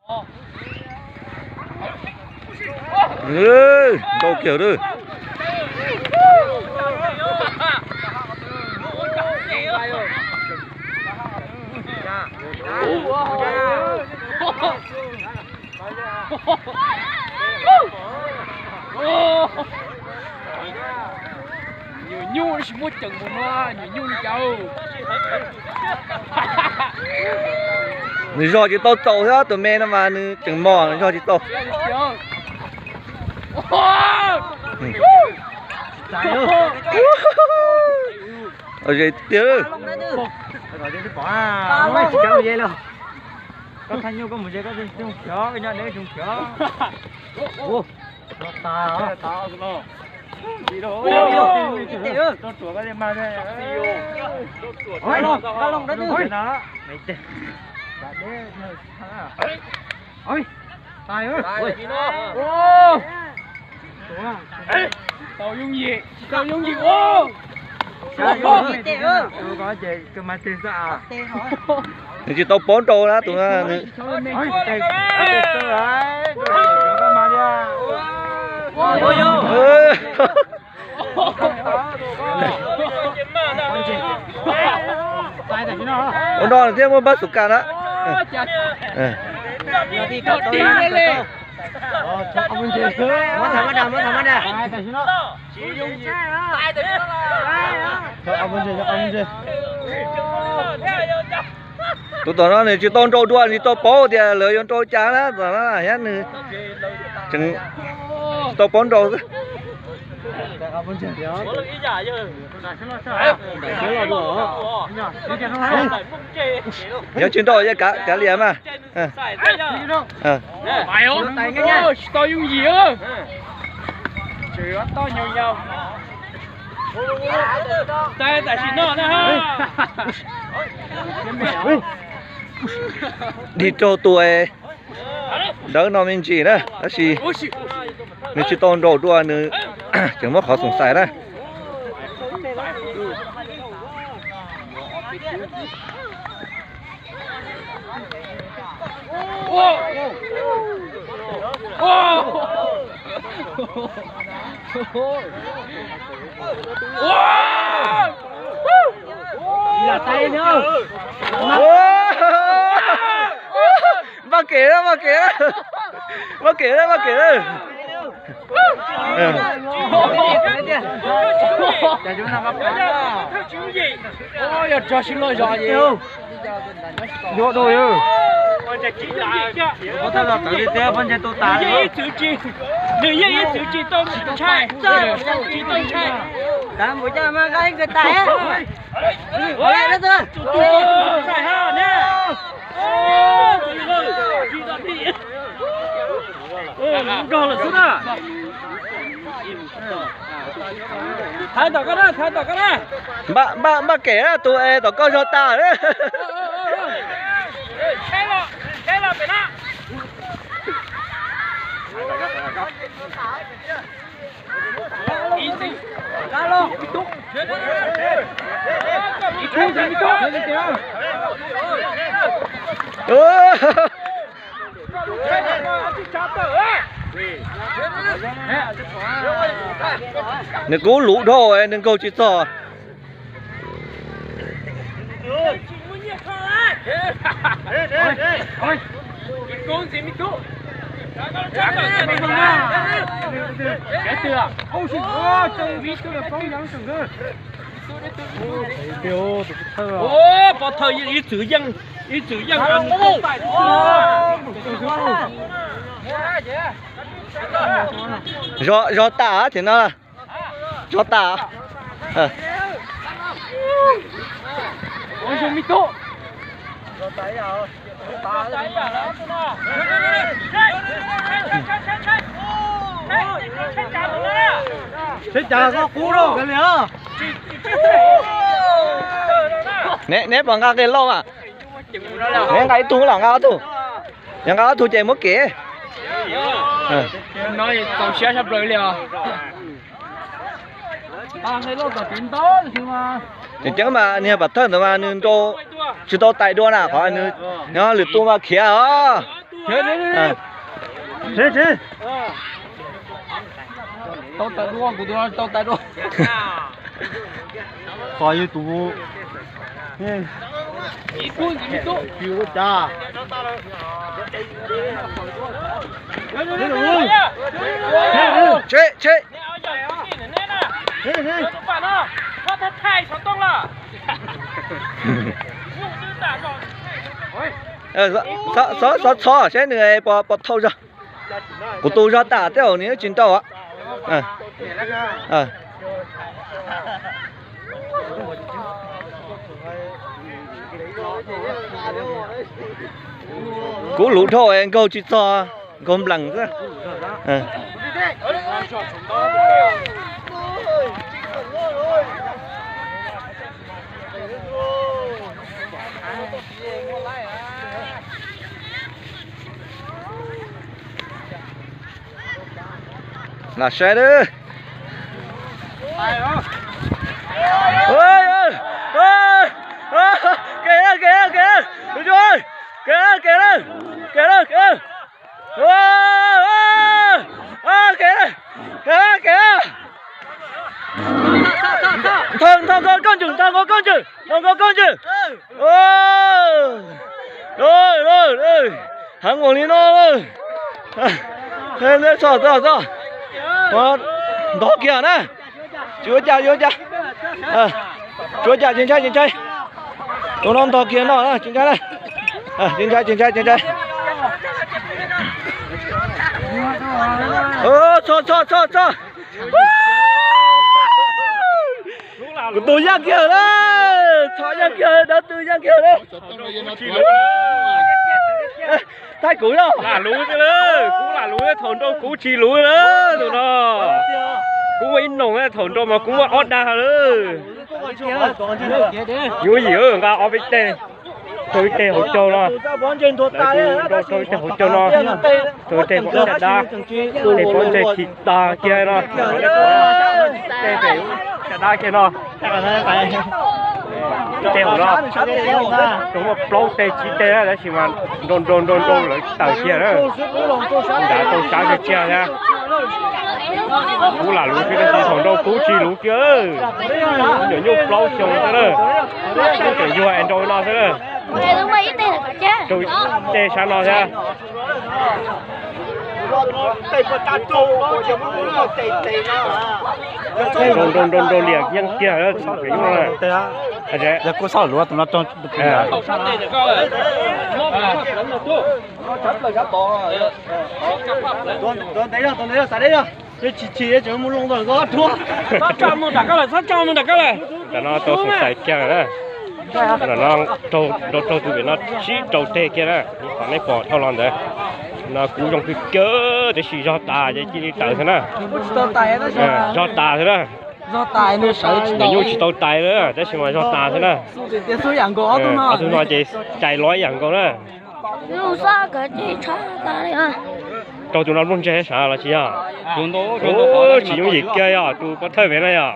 Nrau kiag lawm. Nyuam nyuj tsis muaj ceem mus no, nyuam nyuj li cas. Nws zog tsis tau txaus thiab, tus me no mas nws tseem mos, nws zog tsis tau. Tiag. Tau yooj yim, tsis tau yooj yim. Nws tsis tau paub nrau na tus no. Ua no thiaj muaj npab xu kas na. Tus tom no nws tsis tau nrau dua, tsis tau paub tias lawv yuav nrau cas na, tom no thiab nws tseem tsis tau paub nrau xwb. Yog tsis nrau kav liam mas. Tsis tau yooj yim. Tam sim no na. Dig raug tus dawb no me ntsis na, tab sis nws tsis tau nrau dua, nws tseem muab qhov xoom xais na. Npaj kev, npaj kev, npaj kev, npaj kev. Yog rog sib loj zog es. Nws yeej ib txwv tsis tau ntshai, tsis tau ntshai. Nrog lawm xwb na. Thaiv tom koj na, thaiv tom koj na. Npaj, npaj, npaj kev na, tus es tom koj zog tas na. Nws kub luv dhau, nws nkaug tsis txog. Pov thawj ib txwv yeej, ib txwv yeej. Zog, zog tas ces no. Zog tas. Seb cas koj kub rau li. Neb puas nqa qe lauj mas? Neb nqa ib tug los nqa ob tug. Yog nqa ob tug ces muab kev. No txaus siab sab plaws li os. Tseem ceeb mas niag pov thawj ntawd mas nws nrau tsis tau tais dua na, qhov nws lwm tus mas khiav os. Tsev, tsev. Tau tas dua, kuv tus no tau tas dua. Txog yog tus Tsis ua cas. Tsev, tsev. Xov, xov txhob saib nws puas thauj zog. Kuv tus zog tas tej zaum nws tsis nrau. Kub luv dhau nkaug tsis txog, nkaug nplees xwb. Lam saib lawm. Kev lawm, kev lawm, kev lawm, kev lawm, kev lawm, kev lawm, kev lawm, kev lawm. Kev lawm, kev lawm, kev lawm. Nthos nkaus koj ntswg, nthos nkaus koj ntswg, nthos nkaus koj ntswg. Heev ua li no lawm. Ntog kiag na. Tsis ua cas, tsis ua cas. Tsis ua cas, tsis ntshai, tsis ntshai. Tus no ntog kiag no, tsis ntshai na. Tsis ntshai, tsis ntshai, tsis ntshai. Txog, txog, txog, txog. Kuv tus yaj kiag lawm, txhom yaj kiag, dab tw yaj kiag lawm. Thaij kuv yog lam luv xwb lawm, kuv lam luv, thaum nrau kuv tsis luv lawm tus no. Kuv muaj ib noog, thaum nrau mas kuv muaj ob dag lawm. Yuav yim nqa ob peb teg, rau ib teg hauv caug no. Lawv kuj nrau rau ib teg hauv caug no, rau ib teg pov caj dab, teg pov ntej khi tag kiag no. Tej pem caj dab kiag no. Tej hauv no rau muaj plaub teg tsib teg na, tab sis mas nrau nrau nrau nrau lawv tawm kiag na. Nrad rau sab kiag kiag thiab. Kuv lam luv xwb tab sis thaum nrau kuv tsis luv kiag. Nyuam nyuj plaub xyoo xwb na, tseem yuag es nrau no xwb na. Rau tej sab no thiab. Nrau nrau nrau liam yeej kiag. Ntawm no tau xav xaiv kiag na. Ntawm no rau raug tus pem no tsib rau teg kiag na, qhov nej pom dhau los ntawd. No kuv zoo kawg kawg tab sis zog tas ces cia li tawm xwb na. Zog tas xwb na. Nyuam nyuj tsis tau tais na, tab sis mas zog tas xwb na. Ob tug no ces cais los ib yam nkaus na. Rau tus no nplooj ntseg sav los tsis yog? Tsis yooj yim kiag yog tus pov thawj pem no yog.